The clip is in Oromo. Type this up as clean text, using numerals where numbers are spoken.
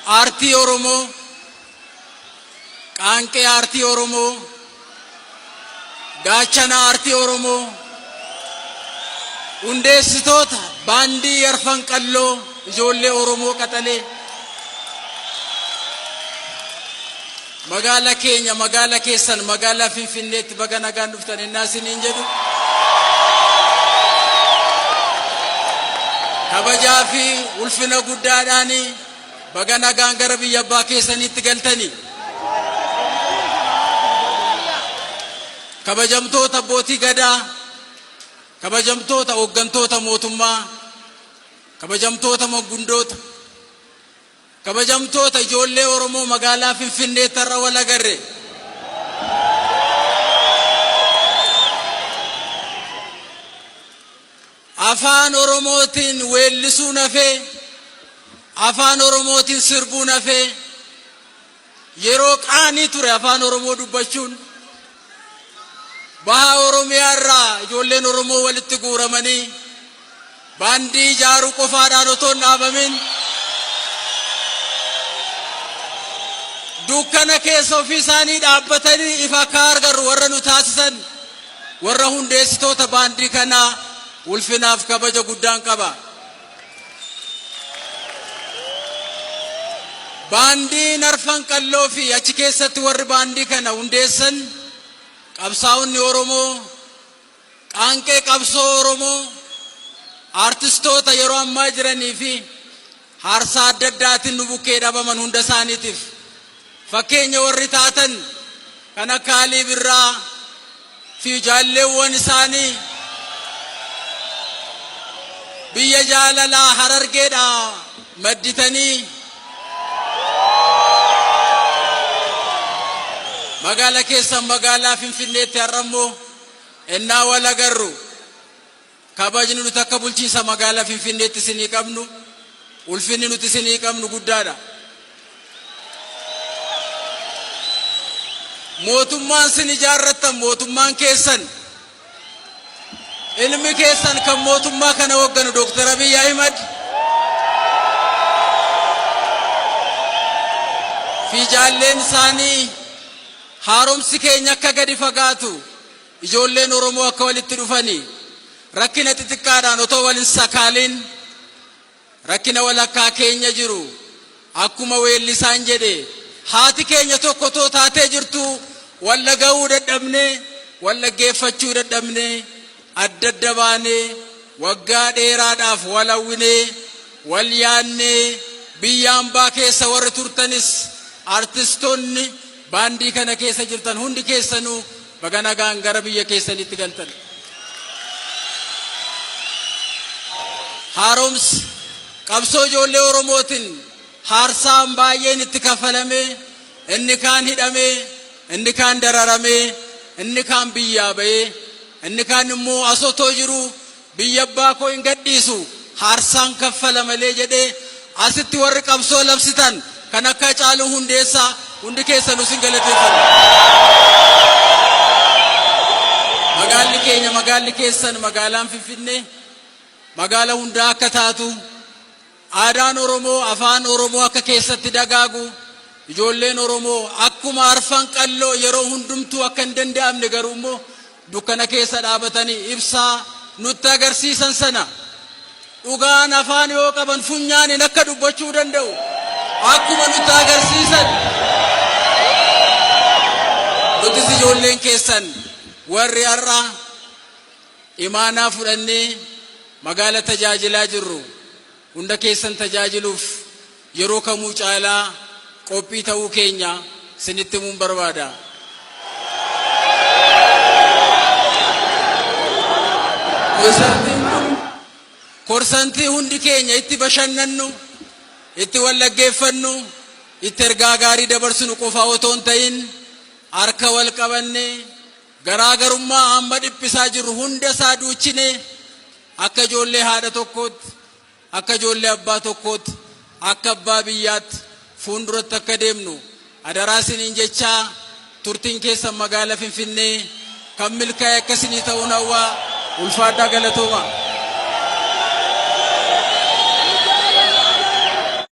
Aartii Oromoo, qaanqee aartii Oromoo, gaachana aartii Oromoo, hundeessitoota baandii Arfan Qalloo ijoollee Oromoo qaxalee magaala keenya magaala keessan magaalaa Finfinneetti baga nagaan dhuftan innaa isiniin jedhu kabajaa fi ulfina guddaadhaan baga nagaan gara biyya abbaa keessaniitti galtanii. Kabajamtoota abbootii gadaa, kabajamtoota hooggantoota mootummaa, kabajamtoota mangundoota, kabajamtoota ijoollee Oromoo magaalaa Finfinneetti har'a wal agarre. Afaan Oromootiin weellisuu nafee, afaan Oromootiin sirbuu nafee, yeroo qaanii ture afaan Oromoo dubbachuun baha Oromiyaa irraa ijoolleen Oromoo walitti guuramanii baandii ijaaruu qofaadhaan otoo hin dhaabamin dukkana keessa ofii isaanii dhaabbatanii ifa akka argarru warra nu taasisan warra hundeessitoota baandii kanaa ulfinaaf kabaja guddaan qaba. Baandiin Arfan Qalloo fi achi keessatti warri baandii kana hundeessan qabsaa'onni Oromoo, qaanqee qabsoo Oromoo, aartistoota yeroo ammaa jiranii fi haarsaa adda addaatiin nu bukkee dhabaman hunda isaaniitiif fakkeenya warri taatan kan akka Alii Birraa fi jaalleewwan isaanii biyya jaalalaa Harargeedhaa madditanii magaala keessan magaalaa Finfinneetti har'a immoo ennaa wal agarru kabajni nuti akka bulchiinsa magaalaa Finfinneetti isinii qabnu, ulfinni nuti isinii qabnu guddaadha. Mootummaan sin ijaarrattan mootummaan keessan ilmi keessan kan mootummaa kana hoogganu Dr. Abiy Ahimad fi jaalleen isaanii haaromsi keenya akka gadi fagaatu ijoolleen Oromoo akka walitti dhufanii rakkina xixiqqaadhaan otoo wal hin sakaalin rakkina walakkaa keenya jiru akkuma weellisaan jedhe haati keenya tokko otoo taatee jirtu wal dhaga'uu dadhabnee wal dhaggeeffachuu dadhabnee adda adda baanee waggaa dheeraadhaaf wal hawwinee wal yaannee biyya ambaa keessa warri turtanis artistoonni baandii kana keessa jirtan hundi keessanuu baga nagaan gara biyya keessanitti galtan. Haaromsi qabsoo ijoollee Oromootiin haarsaan baay'een itti kafalamee, inni kaan hidhamee, inni kaan dararamee, inni kaan biyyaa ba'ee, inni kaan immoo as otoo jiru biyya abbaa koo hin gadhiisu haarsaan kaffala malee jedhee asitti warri qabsoo labsitan kan akka Hacaaluu Hundeessaa hundi keessanuu sin galateeffanna. Magaalli keenya magaalli keessan magaalaan Finfinnee magaala hundaa akka taatu aadaan Oromoo afaan Oromoo akka keessatti dagaagu ijoolleen Oromoo akkuma Arfan Qalloo yeroo hundumtuu akka hin danda'amne garuu immoo dukkana keessa dhaabatanii ibsaa nutti agarsiisan sana dhugaan afaan yoo qaban funyaaniin akka dubbachuu danda'u akkuma nutti agarsiisan nutis ijoolleen keessan warri har'a imaanaa fudhannee magaala tajaajilaa jirru hunda keessan tajaajiluuf yeroo kamuu caalaa qophii ta'uu keenya sinitti himuun barbaada. Korsantii hundi keenya itti bashannannu, itti wal dhaggeeffannu, itti ergaa gaarii dabarsinu qofa otoo hin ta'in harka wal qabannee garaagarummaa amma dhiphisaa jirru hunda isaa duuchinee akka ijoollee haadha tokkootti, akka ijoollee abbaa tokkootti, akka abbaa biyyaatti fuulduratti akka deemnu adaraa isiniin jechaa turtiin keessan magaala Finfinnee kan milkaa'e akka isinii ta'uun hawwaa ulfaadhaa galatooma.